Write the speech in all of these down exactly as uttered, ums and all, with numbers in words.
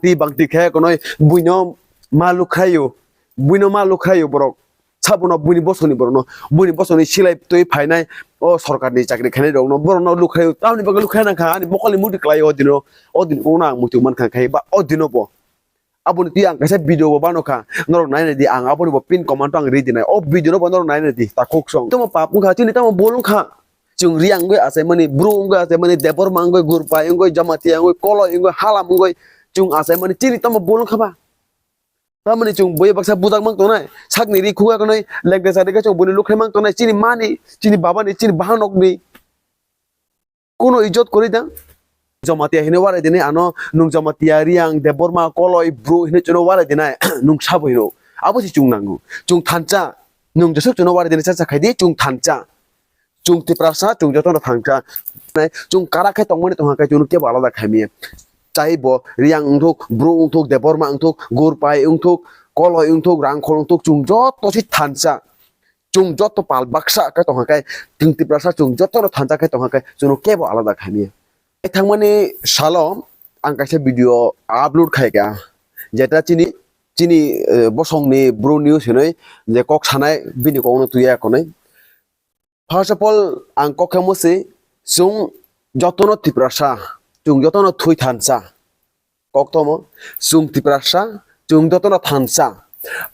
Twi bangtwi khe konoi buino ma lukhraio, buino ma lukhraio borok. Sabono buini bosongni borokno, buini bosongni silai twi phainai, o sorkarni chakri khainai rokno, borokno lukhraio. Tamoni bagwi lukhraina kha, ani mokolni mudi kwlai o dino, o dino ang muitu mankha khe ba o dino bo. Aboni twi ang kaisa video bo bano kha, norok naina di, ang aboni bo pin comment o ang ri dinai. O video no bo norok naina di, takhuk song. Tamo pap wngkha, chini tamo bul wngkha. Chwng Reang wngwi achaimani, Bru wngwi achaimani, Debbarma wngwi, Gurpai wngwi, Jamatia wngwi, Koloi wngwi, Halam wngwi, chwng achaimani, chini tamo bul wngkha ba? Tamoni chwng bui baksa bujak mang tongnai, sakni ri khuga tongnai, lengte sari khe chwng buini lukhrai mang tongnai, chini mani, chini babani, chini bahanokni. Kuno ijot kwrwi da? Jamatia hino warai dinai ano, nwng Jamatia, Reang, Debbarma, Koloi, Bru hino chwngno warai dinai, nwng sabo hino. Abo se chwng nango. Chwng thansa, nwng jesuk chwngno warai dinai chacha khaidi, chwng thansa. Chwng Tiprasa, chwng jotono thansa. Chwng kara khe tongmani tongkha khe chwngno kebo alada khaimaya. Chai bo Reang wngthuk, Bru wngthuk, Debbarma wngthuk, Gurpai wngthuk, Koloi wngthuk, Rangkhol wngthuk, chwng joto se thansa. Chwng joto pal baksa khe tongkha khe, chwng Tiprasa chwng jotono thansa khe tongkha khe, chwngno kebo alada khaimaya. Thangmani salo ang kaisa video upload khaikha, jeta chini, chini, eh, bosongni Bru News hinwi je kok sanai, bini kokno twiya konwi. First of all, ang kok khe musi, chwng jotono Tiprasa, chwng jotono thwi thansa. Koktomo, chwng Tiprasa, chwng jotono thansa.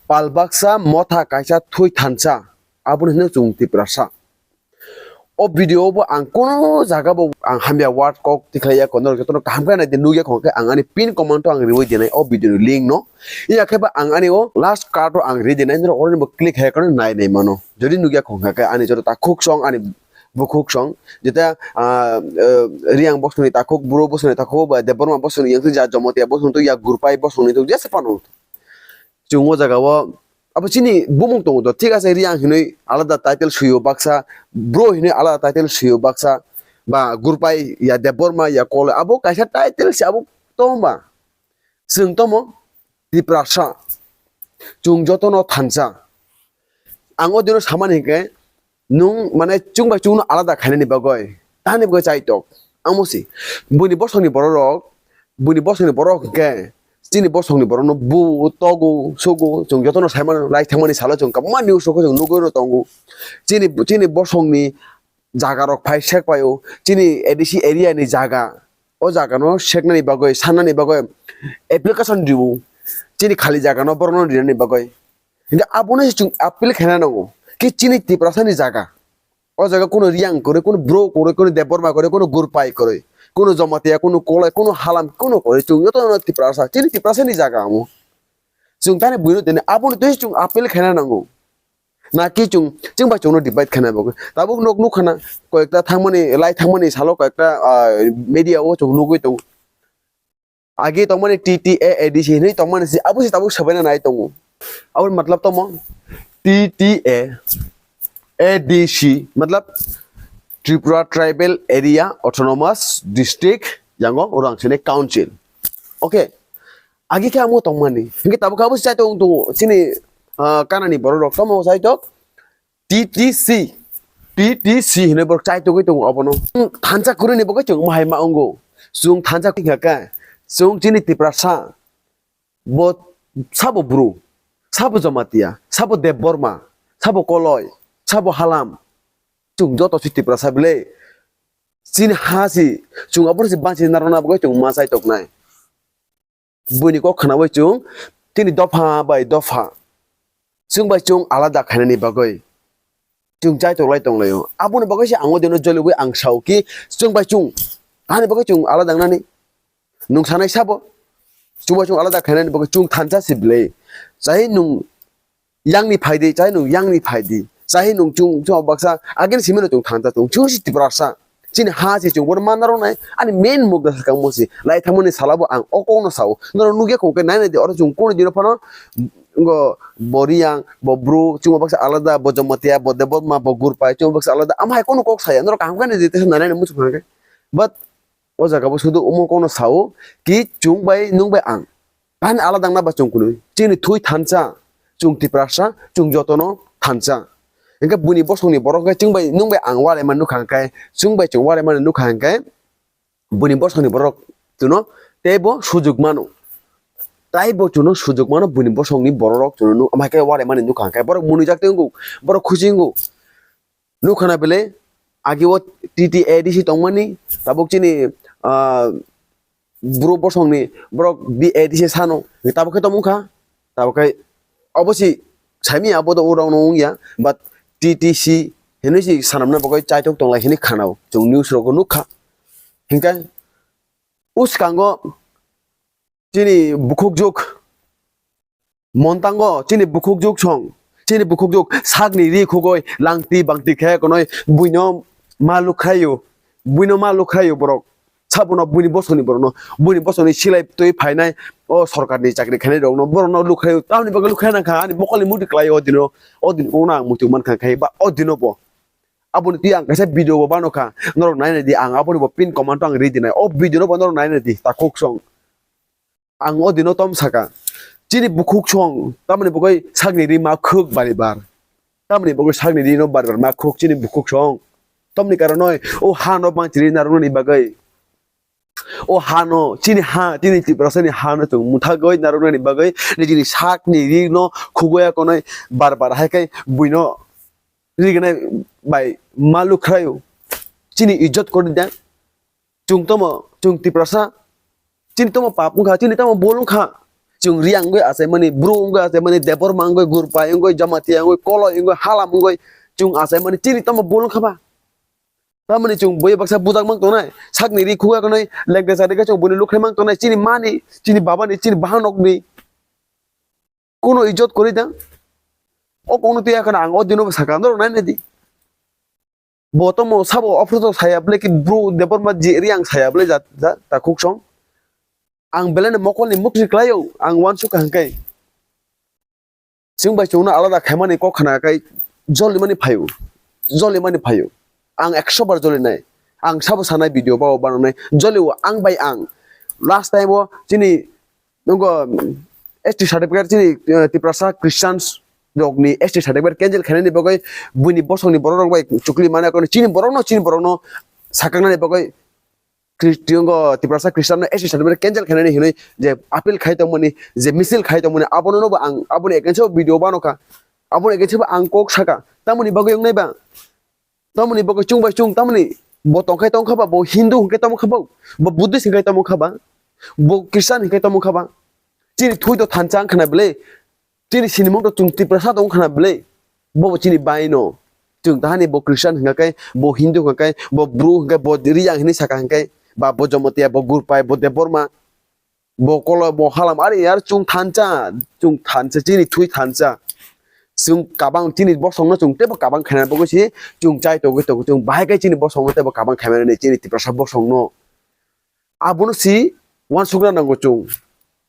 Pal baksa motha kaisa thwi thansa. Aboni hino chwng Tiprasa. O video bo ang kono jaga bo ang hamya word kok tikhlaiya kono jotono kaham khe nai di nukya khong khe ang ani pin comment o ang riwi dinai o video ni link no. Iya khe ba ang ani o last card o ang ri dinai norok oro ni bo click hai kono nai nai mano. Jodi nukya khong khe ani joto takhuk song ani bukhuk song, jeta, ah, eh, Reang bosongni takhuk, Bru bosongni takhuk, ba Debbarma bosongni yang ja Jamatia bosong tu ya Gurpai bosongni tu jesa pano. Chwng o jaga o abo chini bumung tongo to, thik ase, Reang hinwi alada title suyo baksa, Bru hinwi alada title suyo baksa, ba Gurpai ya Debbarma ya Koloi abo kaisa title se abo tongba. Chwng tomo Tiprasa, chwng jotono thansa. Ang o dino samani hinkhe, nwng mane chwng bai chwngno alada khainani bagwi, tani bagwi chaitok. Amo si, buini bosongni bororok, buini bosongni borok hinkhe, chini bosongni borokno bu, togu, sugu, chwng jotono saimano, lai thangmani salo chwng kwbangma news rokho chwng nugwi tongo. Chini, chini bosongni jaga rok phai sek paio, chini A D C area ni jaga, o jaga no seknani bagwi, sannani bagwi application riwo, chini khali jaga no borok no rinani bagwi. Hinkhe abono se chwng appeal khaina nango, ki chini Tiprasa ni jaga, o jaga kuno Reang kwrwi, kuno Bru kwrwi, kuno Debbarma kwrwi, kuno Gurpai kwrwi, kuno Jamatia, kuno Koloi, kuno Halam, kuno kwrwi, chwng joto no Tiprasa, chini Tiprasa ni jaga amo. Chwng tani buino tini abono twi chwng appeal khaina nango. Na ki chwng, chwng bai chwngno divide khaina bagwi. Tabuk nok nukha na, koyekta thangmani, lai thangmani salo koyekta, ah, media o chwng nugwi tongo. Agi tongmani T T A A D C hinwi tongmani se, abo se tabuk sabaina nai tongo. Aboni matlab tongmo, T T A A D C, matlab Tripura Tribal Area Autonomous District, yango oro ang sini council. Okay. Agi khe amo tongmani. Hinkhe tabuk abo se chai tong tongo. Chini, ah, kanani borok rok tamo chai tok. T T C, T T C hinwi borok chai togwi tongo abono. Thansa kwrwini bagwi chwng omo hai ma wngo. Chwng thansa kwrwi kha khe, chwng chini Tiprasa, bo sabo Bru, sabo Jamatia, sabo Debbarma, sabo Koloi, sabo Halam, chwng joto si Tiprasa bwle. Chini ha si, chwng abono si bansi narwkna bagwi chwng ma chai toknai. Buini kok khnaui chwng chini dopha bai dopha chwng bai chwng alada khainani bagwi chwng chai tonglai tonglaio. Aboni bagwi se ang o dino jolibwi ang sao ki chwng bai chwng ani bagwi chwng alada wngnani nwng sanai sabo chwng bai chwng alada khainani bagwi chwng thansa si bwle chai nwng yangni phaidi, chai nwng yangni phaidi. Chai nwng chwng, chwng baksa, agini simi no chwng thangta chwng, chwng si Tiprasa. Chini ha si chwng bono manna rwnai, ani main mukda swkang mo si. Lai thangmani sala bo ang o kokno sao. Norok nukya kho khe nai nai di, oro chwng kunu dino phano, ngo, bo Riyang, bo Bru, chwng baksa alada, bo Jamatia, bo Debbarma, bo Gurpai, chwng baksa alada. Ama hai kunu kok saya, norok kaham khe nai di, tesa nai nai muchung kha khe. But, o jaga bo sudu omo kokno sao, ki chwng bai, nwng bai ang. Ani alada wngna ba chwng kunu. Chini thui thansa, chwng Tiprasa, chwng jotono thansa. Hinkhe buini bosongni borok hinkhe chwng bai, nwng bai ang walai mani nukha hinkhe, chwng bai chwng walai mani nukha hinkhe, buini bosongni borok twino teibo sujuk mano. Tai bo chuno sujok mano buini bosongni bororok chuno nuk, amai khe waraimani nukha khe borok munijak tei wngkuk, borok khusi wngkuk. Nukha na bele agi o T T A D C tongmani tabuk chini, ah, bro bosongni borok B A D C sano tabuk khe tongmung kha. Tabuk khe obosi saimi abo do urok no wngya, but T T C hinui si sanamna bagwi chaitok tonglai hinui khanao, chwng news rogo nukha. Hinkhe uskango chini bukhukjuk montango, chini bukhukjuk song, chini bukhukjuk sakni ri khugoi langti bangti khe konoi buino ma lukhraio, buino ma lukhraio borok. Sabono buini bosongni borokno, buini bosongni silai twi phainai o sorkarni chakri khainai rokno borokno lukhraio. Tamoni bagwi lukhrai nangkha ani mokolni mudi kwlai o dino, o dini ungno ang muitu mankha khe ba o dino bo. Aboni twi ang kaisa video bo banokha, norok nainai di, ang aboni bo pin comment o ang ri dinai. O video no bo norok nainai di, takhuk song. Ang o dino tom saka. Chini bukhuk song, tamoni bagwi sakni ri ma khuk bari bar. Tamoni bagwi sakni ri no bari bar ma khuk chini bukhuk song. Tomni karonoi o ha no bangchi ri narwknani bagwi. O ha no, chini ha, chini Tiprasani ha no chwng muthagwi narwknani bagwi, nijini sakni ri no khugoya konoi bar bar hai khe buino rignai bai ma lukhraio. Chini ijjot kori da. Chwng tomo, chwng Tiprasa, chini tomo pap wngkha, chini tomo bol wngkha. Chwng Riang wngwi achaimani, Bru wngwi achaimani, Debbarma wngwi, Gurpai wngwi, Jamatia wngwi, Koloi wngwi, Halam wngwi, chwng achaimani, chini tomo bol wngkha ba? Tamoni chwng bui baksa bujak mang tongnai, sakni ri khuga tongnai, lengte sari khe chwng buini lukhrai mang tongnai, chini mani, chini babani, chini bahanokni. Kuno ijot kori da? O kokno twi akhana ang o dino bo saka, norok nainai di. Bo tomo sabo ophuto saya bwle ki Bru Debbarma je ri ang saya bwle ja, ja, takhuk song. Ang belai no mokolni mukti kwlaio, ang uansukha hwnkhe. Chwng bai chwngno alada khaimani kok khna kai jolimani phaio, jolimani phaio. Ang ekso bar jolinai. Ang sabo sanai video bao bananai. Jolio ang bai ang. Last time o chini nungo S T certificate chini, eh, Tiprasa Christians rokni S T certificate cancel khainani bagwi buini bosongni borok rok bai chukli mana koni chini borokno, chini borokno sakaknani bagwi Christian go Tiprasa Christian no S T certificate cancel khainani hinwi je appeal khai tongmani, je misil khai tongmani, abono no bo ang aboni against o video banokha, aboni against o ang kok saka, tamoni bagwi wngnai ba? Tamoni bagwi chwng bai chwng tamoni bo tongkhai tongkha ba, bo Hindu hwnkhe tamo kha ba, bo Buddhist hwnkhe tamo kha ba, bo Christian hwnkhe tamo kha ba? Chini thui to thansa wngkha na bwle? Chini sinimung to chwng Tiprasa tong khna bwle? Bobo chini bai no. Chwng tahani bo Christian hwnkha khe, bo Hindu hwnkha khe, bo Bru hwnkha khe, bo Riyang hinwi saka hwnkha khe, ba bo Jamatia, bo Gurpai, bo Debbarma, bo Kolo, bo Halam, are yar chwng thansa, chwng thansa, chini thui thansa. Chwng kabang chini bosongno chwng teibo kabang khaina bagwi se chwng chai togwi tongo, chwng bahai khe chini bosongno teibo kabang khaimani chini Tiprasa bosongno. Abono si uansukna nango chwng.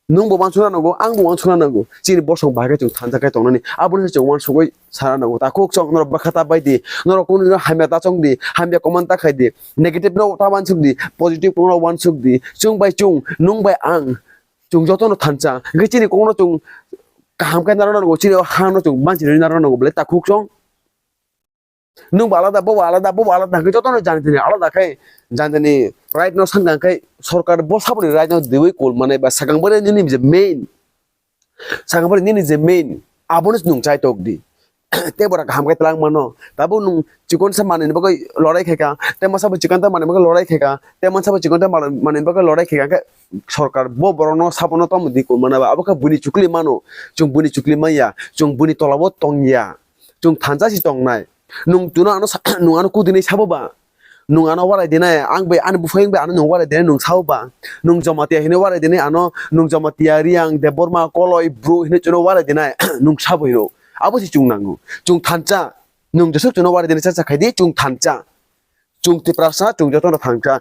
Nwng bo uansukna nango, ang bo uansukna nango. Chini bosong bahai khe chwng thansa khe tongnani. Abono se chwng uansugwi sana nango. Takhuk chwng norok bwkha ta bai di. Norok kunu hamya ta chong di. Hamya comment ta khai di. Negative no ta uansuk di. Positive no uansuk di. Chwng bai chwng, nwng bai ang. Chwng jotono thansa. Hwnkhe chini kokno chwng kaham khe narwkna nango. Chini o hano chwng banchini narwkna nango bwle takhuk chwng. Nwng bo alada, bo bo alada, bo bo alada hwnkhe jotono jani jani alada khai, jani jani right no sangkang khai sorkar bo saboni right no diwi kul manai ba sakang bore nini je main, sakang bore nini je main, abono nwng chai tok di. Tei bora kaham khai tlang mano, tabuk nwng chikon sa manwi ni bagwi lorai khai ka, tei masa bo chikon ta manwi bagwi lorai khai ka, tei masa bo chikon ta manwi bagwi lorai khai ka, hwnkhe sorkar bo borok no sabono tamo di kul manai ba, abo khe buini chukli mano, chwng buini chukli manya, chwng buini tola o tongya. Chwng thansa si tongnai. Nwng chuno ano sa-, nwng ano kudinai sabo ba? Nwng ano walai dinai, ang bai ani buphang bai ano nwng walai dinai nwng sabo ba? Nwng Jamatia hinwi walai dinai ano, nwng Jamatia, Riyang, Debbarma, Koloi, Bru hinwi chuno walai dinai, nwng sabo hino. Abo si chwng nango. Chwng thansa. Nwng jesuk chuno walai dinai cha cha khai di, chwng thansa. Chwng Tiprasa, chwng jotono thansa.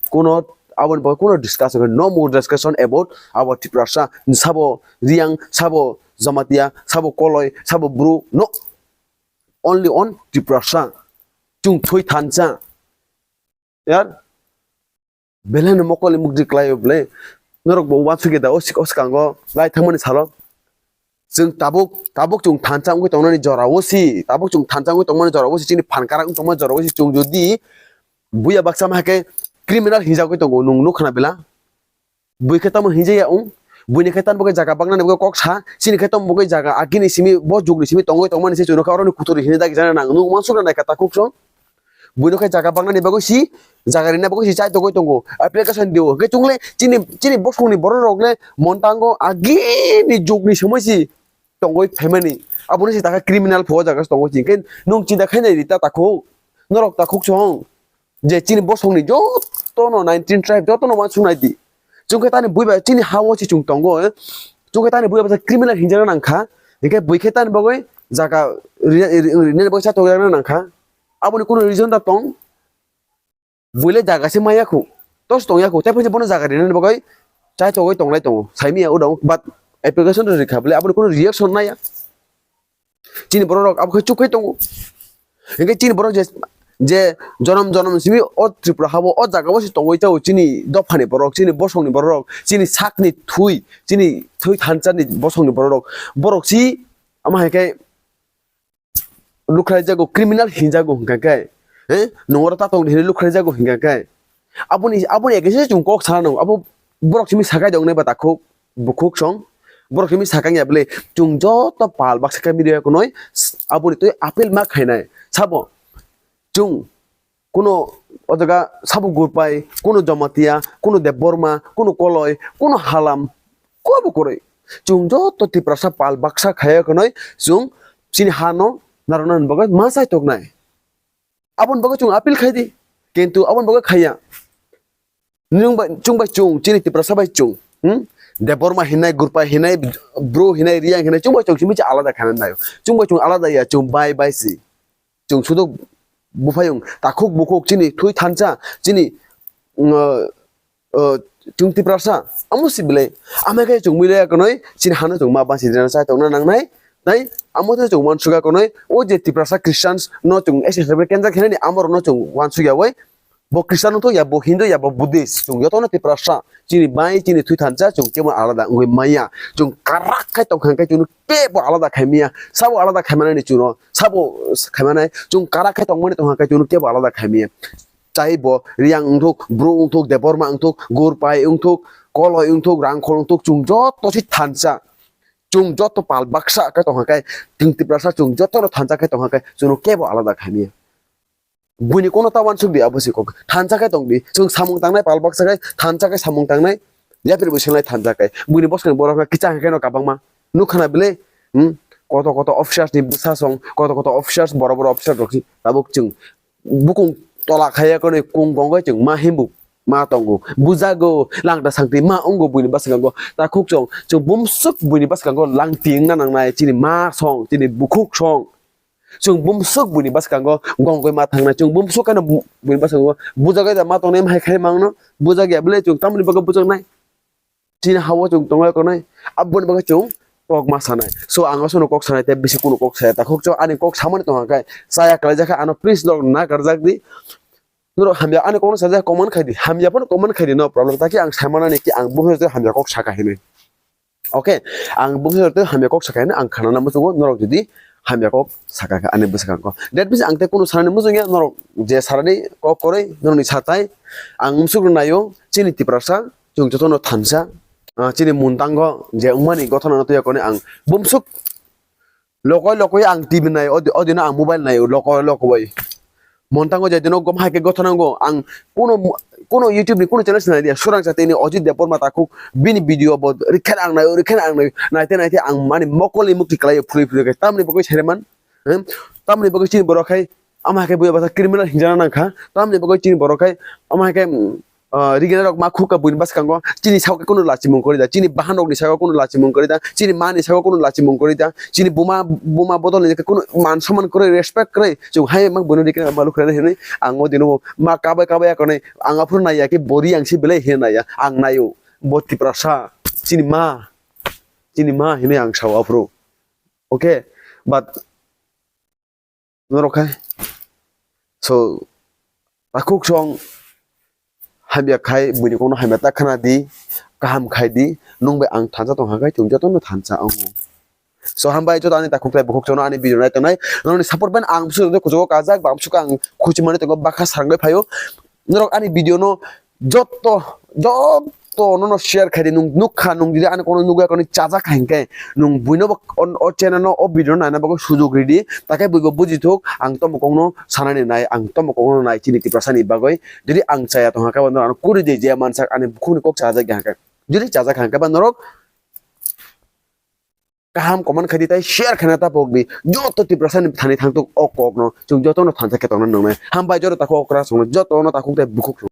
Kuno aboni bagwi kuno discussion, no more discussion about our Tiprasa. Sabo Riyang, sabo Jamatia, sabo Koloi, sabo Bru, no. Only on Tiprasa. Chwng thwi thansa. Yar. Belai no mokol ni mukti kwlai o belai. Norok bo uansukya da o sik-, o swkango lai thangmani salo. Chwng tabuk, tabuk chwng thansa wngwi tongnani jora o si. Tabuk chwng thansa wngwi tongmani jora o si. Chini phan karak wngwi tongmani jora o si. Chwng jodi buya baksa ma hai khe criminal hinjagwi tongo, nwng nukha na bela? Bui khe tamo hinjaya wng? Buini khe tamo bagwi jaga baknani bagwi kok sa, chini khe tamo bagwi jaga agini simi, bo jugni simi tongwi tongmani se chwngno khe oroni kuthuri hini dagi jana nang. Nwng uansukna nai kha takhuk song. Buino khe jaga baknani bagwi si, jaga rina bagwi si chai tongwi tongo. Application dio. Hwnkhe chwngle chini, chini bosongni borok rok le montango agini jugni somoi si tongwi phaimani. Aboni si takha criminal pho jaga tongwi si. Hwnkhe nwng chinta khainai ri ta takhuk. Norok takhuk song. Je chini bosongni jotono nineteen tribe jotono uansuk nai di. Chwngkhe tani bui bai chini ha-o si chwng tongo. Chwngkhe tani bui bai criminal hinjana nangkha. Hwnkhe bui khe tani bagwi jaga ri-, ri-, rinani bagwi chatok nangkha. Aboni kunu reason da tong? Buile jaga se maya khu, tos tong ya khu, tei phai bono jaga rinani bagwi chai togwi tonglai tongo, saimi ya udo, but application rwkha bwle aboni kunu reaction naya. Chini borok rok abo khe chuk khai tongo. Hwnkhe chini borok je, je jonom jonom simi o Tripura habo o jaga o se tongwi tao chini dophani borok, chini bosongni borok, chini sakni thui, chini thui thansa ni bosongni borok rok, borok si ama hai khe lukhlai jago, criminal hinjago hwnkha khe, eh, nungoro ta tong hinwi lukhlai jago hwnkha khe, aboni, aboni against o chwng kok sana nango. Abo borok simi sakai dong nai ba takhuk, bukhuk song, borok simi sakang ya bwle, chwng joto pal baksa khe media kunoi, aboni twi appeal ma khainai. Sabo, chwng kuno o jaga sabo Gurpai, kuno Jamatia, kuno Debbarma, kuno Koloi, kuno Halam, kobo kwrwi. Chwng joto Tiprasa pal baksa khaya khwnwi chwng chini hano narwkna bagwi ma chai toknai. Aboni bagwi chwng appeal khai di, kintu aboni bagwi khaiya. Nwng bai, chwng bai chwng, chini Tiprasa bai chwng, hmm? Debbarma hinai, Gurpai hinai, Bru hinai, Reang hinai, chwng bai chwng simi alada khaina naio. Chwng bai chwng alada ya, chwng bai bai si. Chwng sudo buphayung, takhuk bukhuk, chini thui thansa, chini, mm, uh, uh, chwng Tiprasa, amo si belai. Amai khe chwng mui laya konoi, chini hano chwng ma bansi jena chai tongna nangnai. Tai amo tei chwng uansukya konoi, o je Tiprasa Christians no chwng S S F kenjak hinani amoro no chwng uansukya oi. Bo Christian wngthok ya, bo Hindu ya, bo Buddhist, chwng jotono Tiprasa, chini bai, chini thui thansa, chwng kebo alada wngwi maya. Chwng karak khai tongkha khe chwngno kebo alada khaimaya. Sabo alada khaimanani chwngno, sabo khaimanai, chwng karak khai tongmani tongkha khe chwngno kebo alada khaimaya. Chai bo Reang wngthok, Bru wngthok, Debbarma wngthok, Gurpai wngthok, Koloi wngthok, Rangkhol wngthok, chwng joto se thansa. Chwng joto pal baksa khe tongkha khe, chwng Tiprasa chwng jotono thansa khe tongkha khe, chwngno kebo alada khaimaya. Buini kono ta uansuk di abo si kok. Thansa khe tong di. Chwng samung tangnai pal baksa khe thansa khe samung tangnai. Yapri bo singlai thansa khe. Buini bwskang borok khe kichang khe no kabangma. Nukha na bile, hmm? Koto koto officers ni bwsa song, koto koto officers, boro boro officer rok si tabuk chwng bukung tola khaya konwi kung gongoi chwng ma himbu ma tongo. Bujago, langta sangti ma ongo buini bwskango. Takhuk chwng, chwng bumsuk buini bwskango langti wngna nangnai chini ma song, chini bukhuk song. Chwng bumsuk buini bwskango gongoi ma thangnai. Chwng bumsuk kano bu-, buini bwskango bujagwi da ma tongnai, hai khai mangno bujagya bwle chwng tamoni bagwi bujaknai. Chini ha-o chwng tongwi konai. Aboni bagwi chwng kok ma sanai. So ang aswkno kok sanai tei bisi kunu kok saya. Takhuk chwng ani kok samani tongkha khe chaya kwlaijak khe ano please norok nakarjak di. Norok hamya ani kokno sajak comment khai di. Hamya phano comment khai di, no problem. Taki ang saimanani ki ang bumsuk hamya kok saka hinwi. Okay, ang bumsok tei hamya kok sakha hwnwi ang khanana muchungo, norok jodi hamya kok sakha khe ani bwskango. That means ang tei kunu sanani muchungya, norok je sarani kok kwrwi, norokni satai ang bumsok rw naio, chini Tiprasa, chwng jotono thansa, ah, chini muntango je wngmani gothana no twiya koni ang bumsok lokoi lokoi ang T V nai, odi-, odino ang mobile nai lokoi lokoi. Montango je dino gom hai khe gotha nango. Ang kuno, kuno YouTube ni kuno channel sinai dia. Surang sa tini Ajit Debbarma takhuk bini video bo rikhen ang nai, rikhen ang nai. Naite naite ang mani mokol ni mukti kalai phuri phuri khe. Tamni bagwi sereman. Hmm? Tamni bagwi chini borok khai ama hai khe buya basa criminal hinjana nangkha. Tamni bagwi chini borok khai ama hai khe, hmm, ah, rigena rok ma khukha buini bwskango, chini saka kunu lachimung kwrwi da, chini bahan rokni saka kunu lachimung kwrwi da, chini mani saka kunu lachimung kwrwi da, chini buma, buma bodol ni kunu man soman kwrwi, respect kwrwi, chwng hai mang bono rigena ma lukhe hinwi ang o dino ma kabai kabai ya kwnwi ang aphuru naiya khe bori ang se belai hinwi naiya, ang naio bo Tiprasa, chini ma, chini ma hinwi ang sao aphuru, okay, but norok khai. So, takhuk song hamya khai, buini kokno hamya ta khana di, kaham khai di, nung bai ang thansa tong hai khai, chwng jotono thansa wngo. So, hambai joto ani takhuk tai bukhuk jono ani video nai tongnai, norokni support bai ang bwswk kuchugo kajak, ba bwswk ang khuchi mani tongo, bakha sarang bai phaio. Norok ani video no joto, joto joto no no share khai di. Nwng nukha, nwng jodi ani kono nugwi koni chajak hai hwnkhe, nwng buino bo o, o channel no, o video no naina bagwi sujuk ridi. Takhe buibo bujithuk, ang tomokokno sanani nai, ang tomokokno nai chini Tiprasani bagwi. Jodi ang chaya tongkha khe bo norok ano kuri di, je mansak ani bukhukni kok chajak ya hwnkhe. Jodi chajak hai hwnkhe ba norok kaham comment khai di tei share khaina ta pok di. Joto Tiprasani thani thangtuk o kokno. Chwng jotono thansa khe tongna nangnai. Hambai joto takhuk okra songno, jotono takhuk tei bukhuk songno.